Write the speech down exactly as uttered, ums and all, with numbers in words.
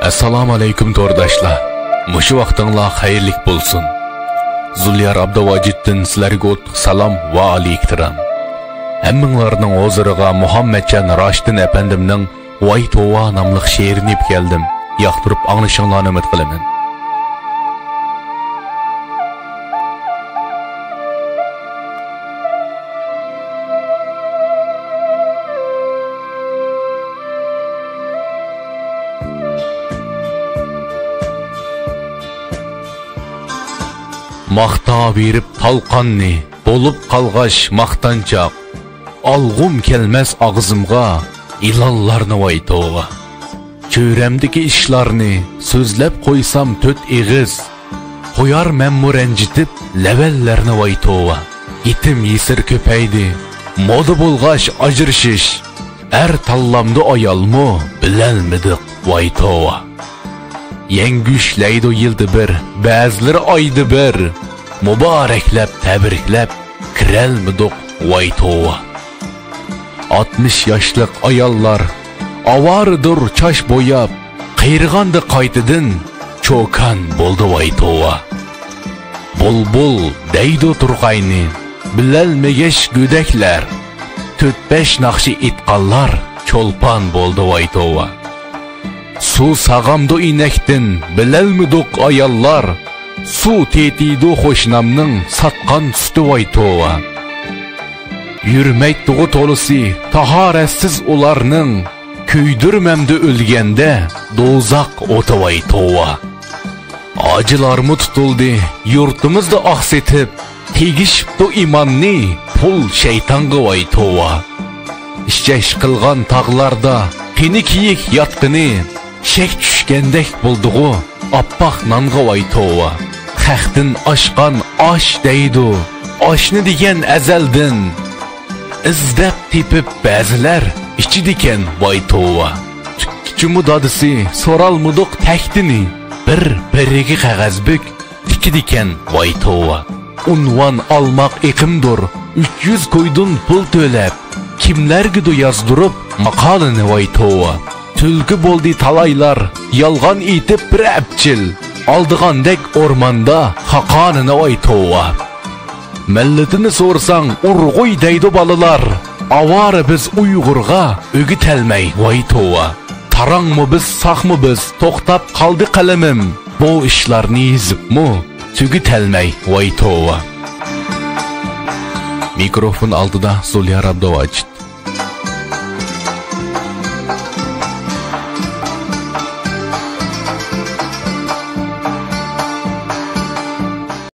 ئەسسالامۇ ئەلەيكۇم تورداشلار. مۇشۇ ۋاقتىڭلار خەيرلىك بولسۇن. زۇليار ئابدۇۋاجىتتىن سىلەرگە ئوتلۇق سالام ۋە ئالىيكرام. ھەممىڭلارنىڭ ھۇزۇرىغا مۇھەممەتجان راشىدىن ئەپەندىمنىڭ ۋاي توۋا ناملىق شېئىرىنى ئېلىپ كەلدىم. ياقتۇرۇپ ئاڭلىشىڭلارنى ئۈمىد قىلىمەن. ماختاۋېرىپ تالقاننى، بولۇپ قالغاچ ماختانچاق. ئالغۇم كەلمەس ئاغزىمغا ئېلانلارنى ۋاي توۋا. چۆرەمدىكى ئىشلارنى سۆزلەپ قويسام تۆت ئېغىز، قويارمەنمۇ رەنجىتىپ لەۋەللەرنى ۋاي توۋا. يېتىم يېسىر كۆپەيدى، مودا بولغاچ ئاجرىشىش. ئەر تاللامدۇ ئايالمۇ بىلەلمىدۇق ۋاي توۋا. يەڭگۈشلەيدۇ يىلدا بىر، بەزىلىرى ئايدا بىر. مۇبارەكلەپ تەبرىكلەپ كىرەلمىدۇق ۋاي توۋا. ئاتمىش ياشلىق ئاياللار ئاۋارىدۇر چاچ بوياپ، قېرىغاندا قايتىدىن چوكان بولدى ۋاي توۋا. بۇلبۇل دەيدۇ تۇرغاينى بىلەلمىگەچ گۆدەكلەر، تۆت-بەش ناخشا ئېيتقانلار چولپان بولدى ۋاي توۋا. سۇ ساغامدۇ ئىنەكتىن بىلەلمىدۇق ئاياللار، سۇ تېتىيدۇ قوشنامنىڭ ساتقان سۈتى ۋاي توۋا. يۈرمەيتتىغۇ تولىسى تاھارەتسىز ئۇلارنىڭ، كۆيدۈرمەمدۇ ئۆلگەندە دوزاخ ئوتى ۋاي توۋا. ھاجىلارمۇ تۇتۇلدى يۇرتىمىزدا ئاق سېتىپ، تېگىشىپتۇ ئىماننى پۇل شەيتانغا ۋاي توۋا. ئىششەش قىلغان تاغلاردا قېنى كېيىك ياتقىنى، شەك چۈشكەندەك بولدىغۇ ئاپئاق نانغا ۋاي توۋا. خەقتىن ئاشقان ئاش دەيدۇ ئاشنى دېگەن ئەزەلدىن، ئىزدەپ تېپىپ بەزىلەر ئىچىدىكەن ۋاي توۋا. تۈككىچىمۇ دادىسى سورالمىدۇق تەكتىنى، بىر بىرىگە قەغەز بۈك تىكىدىكەن ۋاي توۋا. ئۇنۋان ئالماق ئېقىمدۇر ئۈچ يۈز كويدۇن پۇل تۆلەپ، كىملەرگىدۇ يازدۇرۇپ ماقالىنى ۋاي توۋا. تۈلكە بولدى تالايلار يالغان ئېيتىپ بىر ئەپچىل، ئالدىغاندەك ئورماندا خاقانىنى ۋاي توۋا. مىللىتىنى سورىساڭ ئۇرغۇي دەيدۇ بالىلار، ئاۋارە بىز ئۇيغۇرغا ئۆگىتەلمەي ۋاي توۋا. تاراڭمۇ بىز، ساقمۇ بىز، توختاپ قالدى قەلىمىم، بۇ ئىشلارنى يېزىپمۇ تۈگىتەلمەي ۋاي توۋا. مىكروفون ئالدىدا زۇليار ئابدۇۋاجىت.